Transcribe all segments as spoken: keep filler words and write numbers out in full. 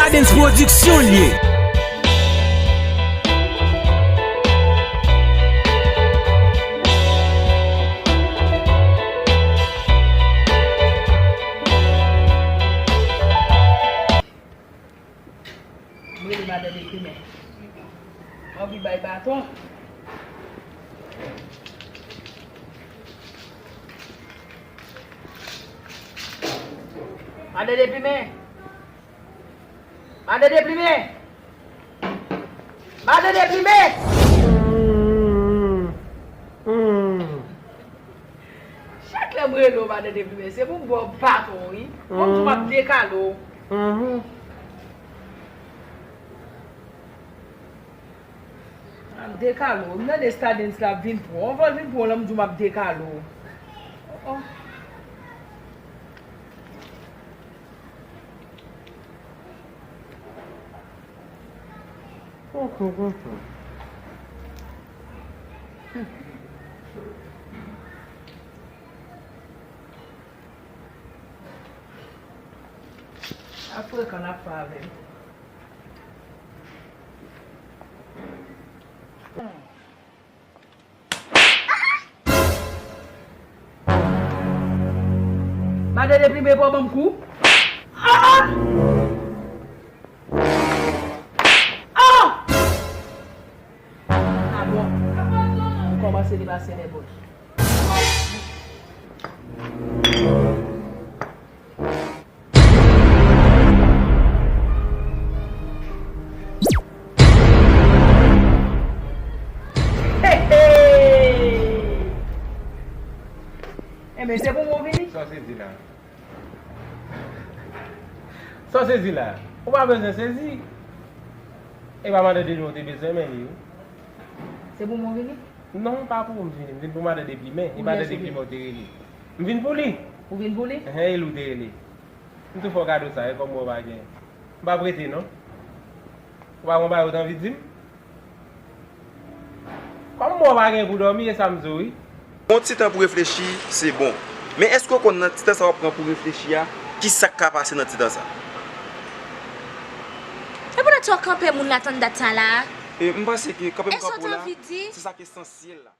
Adens Production l ye. M rele madan Deplimen. M anvi bay baton. Madan Deplimen. Madan Deplimen. Madan Deplimen. Chak lè m rele w, madan Deplimen, se pou m ba w baton, wi. Kòm si m ap dekale w. M ap dekale w. M tande Stardens la ap vin pran w. Anvan l vin pran w, l ap di w m ap dekale w. Oh, oh. Sa frekan l ap fè avè m. Madan Deplimen pa w ban m kou. Ah! Ah! Ah bon. M kòmanse depase lè bòs. Hey, hey! Enben, se pou mwen vini? Sa w sezi la? Sa w sezi la? Ou pa bezwen sezi. E pa madan Deplimen ou te bezwen, men li, wi. Se pou mwen vini? Non, pa pou ou m vini. M vin pou madan Deplimen. E madan Deplimen ou te rele. M vin pou li. Ou vin pou li? Enhen, e li ou te rele. M tou fè w kado sa, e kòm mwen w pa gen. M p ap rete, non. Ou pa gon bagay ou t anvi di m? Kòm mwen w pa gen pou dòmi, e sa m di w, wi. Yon ti tan pou reflechi, se bon. Men èske w konn nan ti tan sa w ap pran pou reflechi a, ki sa k ka pase nan ti tan sa? E poutèt sa w kanpe moun la tann dat sa la a? E m panse ke kanpe m kanpe w la, se sa k esansyèl la.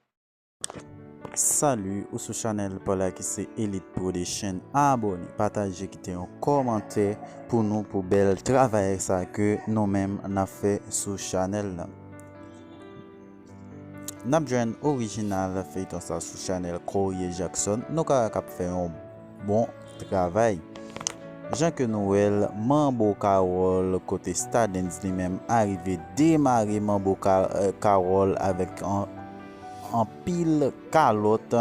Salut, ou sou chanèl pa w la ki se Elite Production. Abòne, pataje, kite yon kòmantè pou nou pou bèl travay sa ke nou menm n ap fè sou chanèl la. N ap jwenn orijinal feyton sa sou chanèl Courrier Jackson. Nou ka wè k ap fè yon bon travay. Jan ke nou wè l, Manbo Carole kote Stardens li menm arive demare Manbo Ka-, euh, Carole avèk an-, anpil kalòt.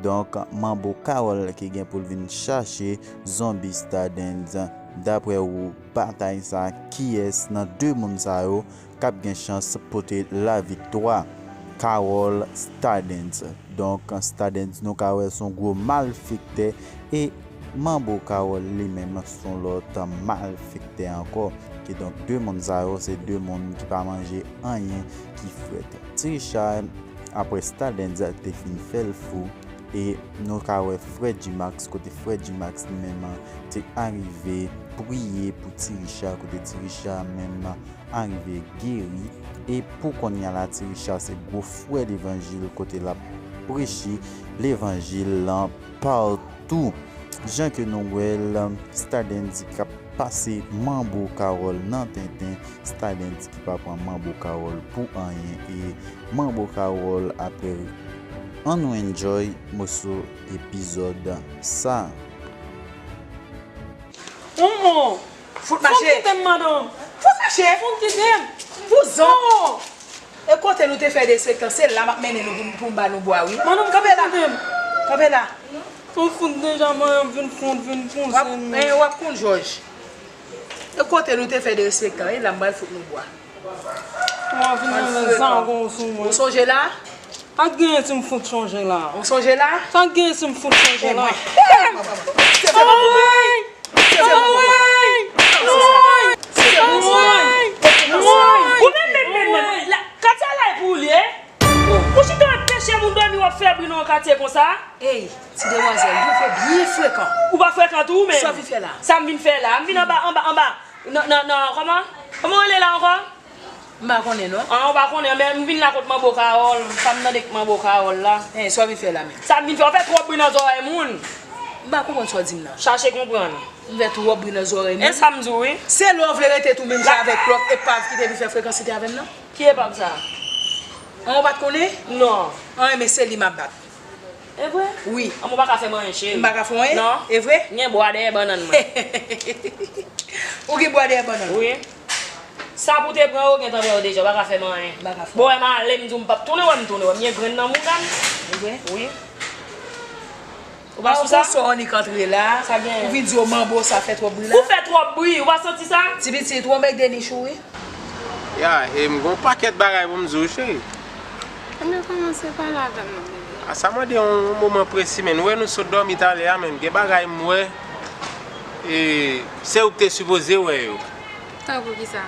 Donk, Manbo Carole ki gen pou l vin chache zonbi Stardens. Daprè ou, batay sa, kiyès nan de moun sa yo k ap gen chans pote laviktwa? Carole, Stardens. Donk, Stardens, nou ka wè se yon gwo malfektè e Manbo Carole li menm se yon lòt malfektè ankò. Kidonk, de moun sa yo, se de moun ki pa manje anyen ki frèt. Ti Richard, apre Stardens te fin fè l fou, e nou ka wè frè G-Max, kote frè G-Max li menm te arive priye pou Ti Richard, kote Ti Richard menm arive geri. E pou kounye a la, Ti Richard se gwo frè levanjil kote l ap preche levanjil lan patou. Jan ke nou wè l, Stardens k ap pase Manbo Carole nan tenten, Stardens ki pa pran Manbo Carole pou anyen, e Manbo Carole apre. Ann nou enjoy moso epizòd sa. Fout mache. Fout kite m, madanm. Fout mache. Fout kite m. Vouzan. E kote nou te fè derespektan, se la m ap mennen nou pou, pou m ba nou bwa, wi. Madanm, kanpe la. Kanpe la. Ou fout deja, madanm, vin fout, vin fonse nou. W ap, eh, w ap konn jòj. E kote nou te fè derespektan, e la m pral fout nou bwa. Ou ap vin avèk zango sou mwen. Ou sonje la? Sa k genyen si m fout sonje la? Ou sonje la? Sa k genyen si m fout sonje la? Ou menm, menm, menm, menm. Katye a la e pou ou li ye? Ou chita w ap peche moun dòmi, w ap fè bri nan yon katye konsa? Ey, ti demwazèl, ou fè byen frekan. Ou pa frekan tou, ou menm? Sa w vin fè la? Sa m vin fè la? M vin anba, anba, anba. Non, non, non, kòman? Kòman w rele la ankò? M pa konnen non. An, ou pa konnen, men m vin la kot Manbo Kawòl. Sa m tande k Manbo Kawòl la. Hein, sa w vin fè la menm? Sa m vin fè, w fè twòp bri nan zòrèy moun. M pa konprann sa w di m nan. Chache konprann. M fè twòp bri nan zòrèy moun. E sa m di w, wi. Se lè w vle rete tou menm jan avèk lòt epav ki te vin fè frekansite avè m nan? Ki epav sa? An, ou pa t konnen? Non. An, men se li m ap bat. E vre? Wi. An, mwen pa ka fè m anyen, cheri. M pa ka fè w anyen? Non. E vre? M gen bwa dèyè bannann mwen. Ou gen bwa dèyè bannann? Wi. Sa pou te pran yo, gentan pran yo deja, ou pa ka fè m anyen. M pa ka fè w. Bon, wè m ale, m di w m p ap tounen wè m tounen wè m gen grenn nan mouda m. E vre? Wi. Ou pa sou sa? Sa w annik antre la, ou vin di yo manbo sa fè twòp bri la. Ou fè twòp bri, ou pa santi sa? Ti pitit, ou anmègde nich ou wi. Ya, e m gon pakèt bagay pou m di w, cheri. Ebyen, kòmanse pale avè m non, bebe. A sa mande yon, yon moman presi, men. Ou wè nou sot dòmi talè a, men gen bagay m wè. E se ou ki te sipoze wè yo. Tankou kisa?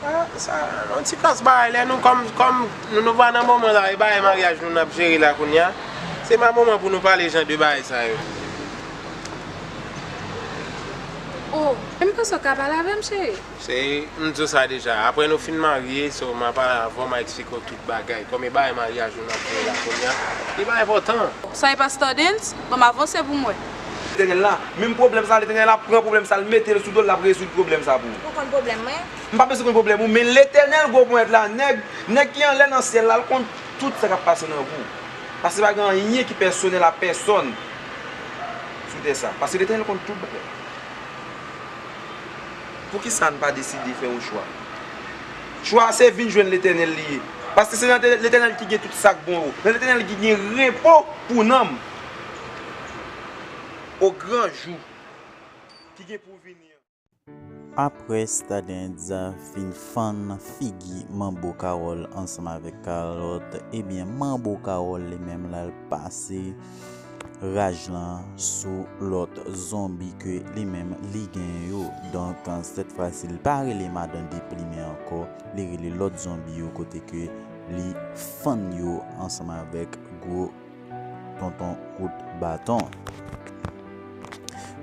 A, sa, yon ti kras bagay, lè nou kòm, kòm nou, nou pa nan moman la, e bagay maryaj nou n ap jere la kounye a. Se pa moman pou nou pale jan de bagay sa yo. O, men m panse w ka pale avè m, cheri. Se, m di w sa deja. Apre nou fin marye, so, m a pale avè w, m a eksplike w tout bagay. Kòm e bagay maryaj nou n ap fè la kounye a, li pa enpòtan. Sa e pa Stardens? Ban m avanse pou m wè. Letènèl la, menm pwoblèm sa, Letènèl ap pran pwoblèm sa, l mete l sou do l, l ap rezoud pwoblèm sa pou ou. Ou konn pwoblèm mwen? M pa bezwen konn pwoblèm ou, men Letènèl gwo ponyèt la, nèg, nèg ki anlè nan syèl la, l konn tout sa k ap pase nan vi w. Paske pa gen anyen ki pèsonèl a pèsonn sou tè sa. Paske Letènèl konn tout bagay. Poukisa n pa deside fè yon chwa? Chwa a se vin jwenn Letènèl li ye. Paske se nan Letènèl ki gen tout sa k bon yo. Nan Letènèl ki gen repo pou nanm. O gran jou ki gen pou vini an. Apre Stardens fin fann figi Manbo Kawòl ansanm avèk Kalòt, ebyen Manbo Kawòl li menm l al pase raj lan sou lòt zonbi ke li menm li genyen yo. Donk, sèt fwa si l pa rele madan Deplimen ankò, li rele lòt zonbi yo kote ke li fann yo ansanm avèk gwo tonton kout baton.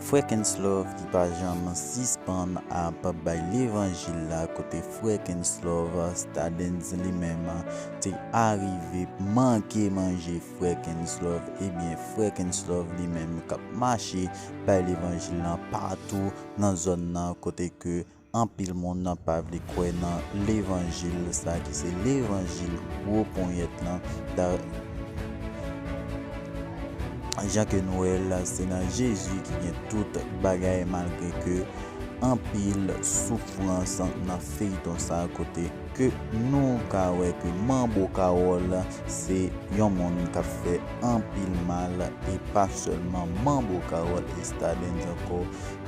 Frè Kenslove ki pa janm sispann ap bay levanjil la, kote Frè Kenslove, Stardens li menm te arive manke manje Frè Kenslove, ebyen Frè Kenslove li menm k ap mache bay levanjil lan patou nan zòn nan kote ke anpil moun pa vle kwè nan levanjil sa ki se levanjil gwo ponyèt lan. Da-, jan ke nou wè l, se nan Jezi ki gen tout bagay, malgre ke anpil soufrans nan feyton sa kote ke nou ka wè ke Manbo Kawòl se yon moun k ap fè anpil mal, e pa sèlman Manbo Kawòl e Stardens ankò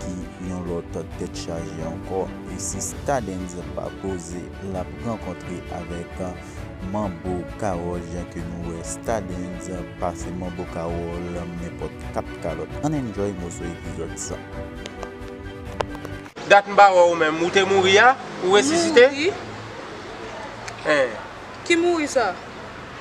ki yon lòt tèt chaje ankò. E si Stardens pa poze, l ap rankontre avèk Manbo Kawòl, jan ke nou wè Stardens pase Manbo Kawòl nenpòt kat kalòt. Ann enjoy moso epizòd sa. Dat m pa wè w menm. Ou te mouri a? Ou resisite? Mouri? Hen. Ki mouri sa?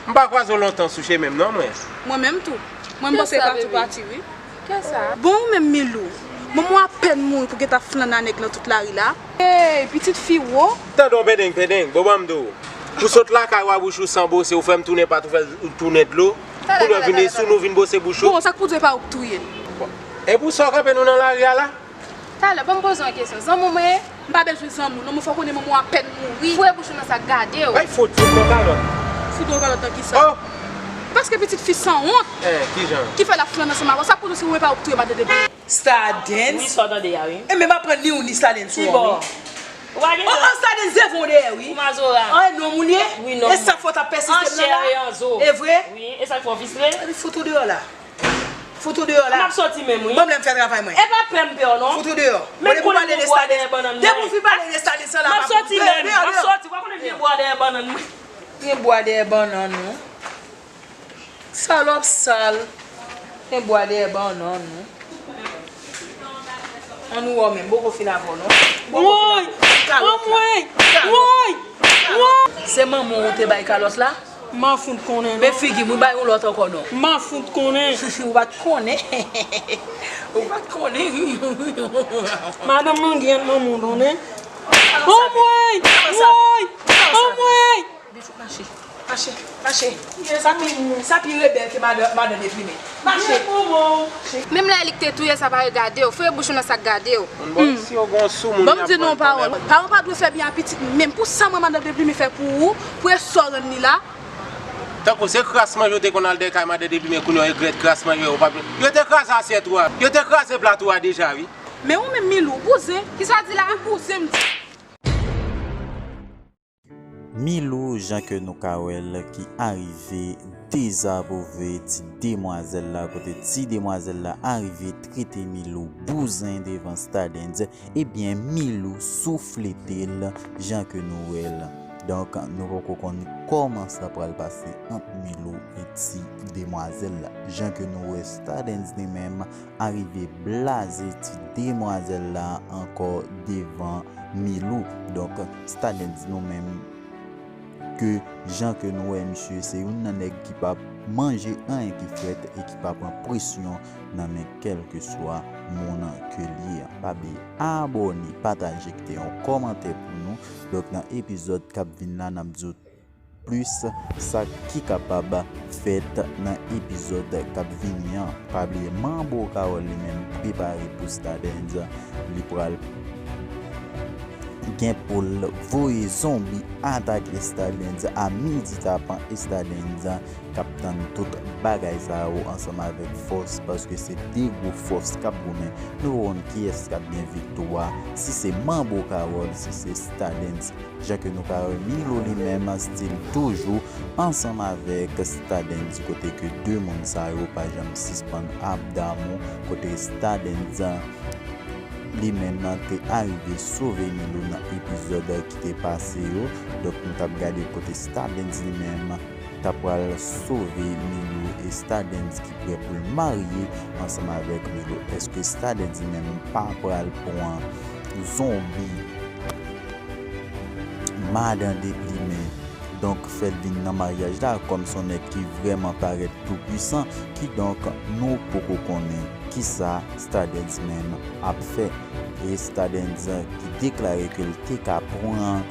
M pa kwaze w lontan sou chemen m non, mwen. Mwen menm tou. Mwen m panse pati w pati wi. Kisa? Bon, ou menm Milou. Manman w apèn mouri pou gentan flann a nèg nan tout lari la. Ey, pitit fi wo. Tande w pendeng, pendeng. Bon, ban m di w. Ou sot lakay w a bouch ou san bwose, ou fè m tounen pat, ou fè m tounen dlo. Kounye a w vin sou nou, vin bwose bouch ou. Bon, sa k pou di e pa ou k touye l? Bon. E pou sa w kanpe nou nan lari a la? Talè, ban m poze w yon kesyon. Zanmi w mwen ye? M pa bezwen zanmi w non, mwen fò w konnen manman w apèn mouri. Foure bouch ou nan sa k gade w. Ay, fout, fout mwen kalòt. Fout mwen kalòt nan kisa? Oh! Paske pitit fi sanwont. Eh, kijan? Ki fè l ap flann ansanm avè w. Sa k pou di w si w e pa ou k touye madan Depi? Stardens? Wi, sa w tande a, wi. E men m ap pran ni ou ni Stardens sou ou, wi. Ou pa gen... Oh, oh, Stardens devan w dèyè, wi. Ou mazora. Ay, nonm ou l ye? Wi, nonm. E sa k fè w t ap pèsiste nan la? An chè e an zo. E vre? Wi, e sa k fè w fistre? Epi fout ou deyò la. Fout ou deyò la. M ap soti menm, wi. Ban m lè m fè travay mwen. E pa pè m pè w, non. Fout ou deyò. Men depi w pale de Stardens, depi w fin pale de Stardens, sa la m ap soti menm. M ap soti. Ou pa konnen gen bwa dèyè bannann mwen. Gen bwa dèyè bannann ou. Salòp sal. Gen bwa dèyè bannann ou. Ann ou wè w menm, m poko fin avè w, non. M poko fin avè w. Kalòt la. Kalòt la. Se manman w ou te bay kalòt la? M pa fout konnen, non. Men figi m, wi, bay yon lòt ankò, non. M pa fout konnen. Ou pa t konnen. Ou pa t konnen. Madanm nan gen manman w, konnen. Anmwey! Anmwey! Anmwey! Mache, mache, mache. Sa pi, sa pi rebèl ke madan, madan deprime. Mache. Menm lè li k te touye sa pa regade w. Foure bouch ou nan sa k gade w. Bon, si yo gon sou moun, bon, m di nou yon pawòl. Paran pa dwe fè byen a pitit menm. Pou sa mwen madan deprime fè pou ou, pou e sa w rann li la. Tankou se kras manje w te konn al dèyè kay madan deprime, kounye a w regrèt kras manje w pa. Yo te kraze asyèt ou a. Yo te kraze plat ou a deja, wi. Men ou menm Milou, bouzen. Kisa w di la? Ou bouzen, m di. Milou, jan ke nou ka wè l, ki arive dezapwouve ti demwazèl la, kote ti demwazèl la arive trete Milou bouzen devan Stardens. Ebyen, Milou souflete l, jan ke nou wè l. Donk, nou poko konn kòman sa pral pase ant Milou e ti demwazèl la. Jan ke nou wè Stardens li menm, arive blaze ti demwazèl la ankò devan Milou. Donk, Stardens nou menm, ke jan ke nou wè misye, se youn nan nèg ki p ap manje anyen ki frèt e ki pa pran presyon nan men kèlkeswa moun ke l ye. Pa bliye abòne, pataje, kite yon kòmantè pou nou. Donk, nan epizòd k ap vin la, n ap di w plis sa ki kapab fèt nan epizòd k ap vini an. Pa bliye, Manbo Carole li menm prepare pou Stardens. Li pral gen pou l voye zonbi atake Stardens a midi tapan. Stardens k ap tann tout bagay sa yo ansanm avèk fòs, paske se de gwo fòs k ap goumen. Nou konn kiyès k ap gen viktwa, si se Manbo Carole, si se Stardens. Jan ke nou ka wè, Milou li menm still toujou ansanm avèk Stardens, kote ke de moun sa yo pa janm sispann ap damou, kote Stardens li menm te arive sove Milou nan epizòd ki te pase yo. Donk, nou t ap gade kote Stardens li menm ta pral sove Milou e Stardens ki prè pou l marye ansanm avèk Milou. Èske Stardens li menm pa pral pran zonbi madan deplimen, donk fè l vin nan maryaj la kòm se yon nèg ki vrèman parèt tou pwisan, kidonk nou poko konnen kisa Stardens menm ap fè. E Stardens ki deklare ke l te ka pran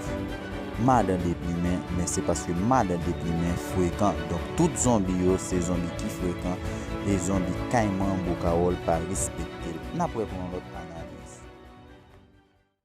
madan deplimen, men se paske madan deplimen frekan. Donk tout zonbi yo se zonbi ki frekan, e zonbi kay Manbo Carole pa respekte l. N ap wè pou yon lòt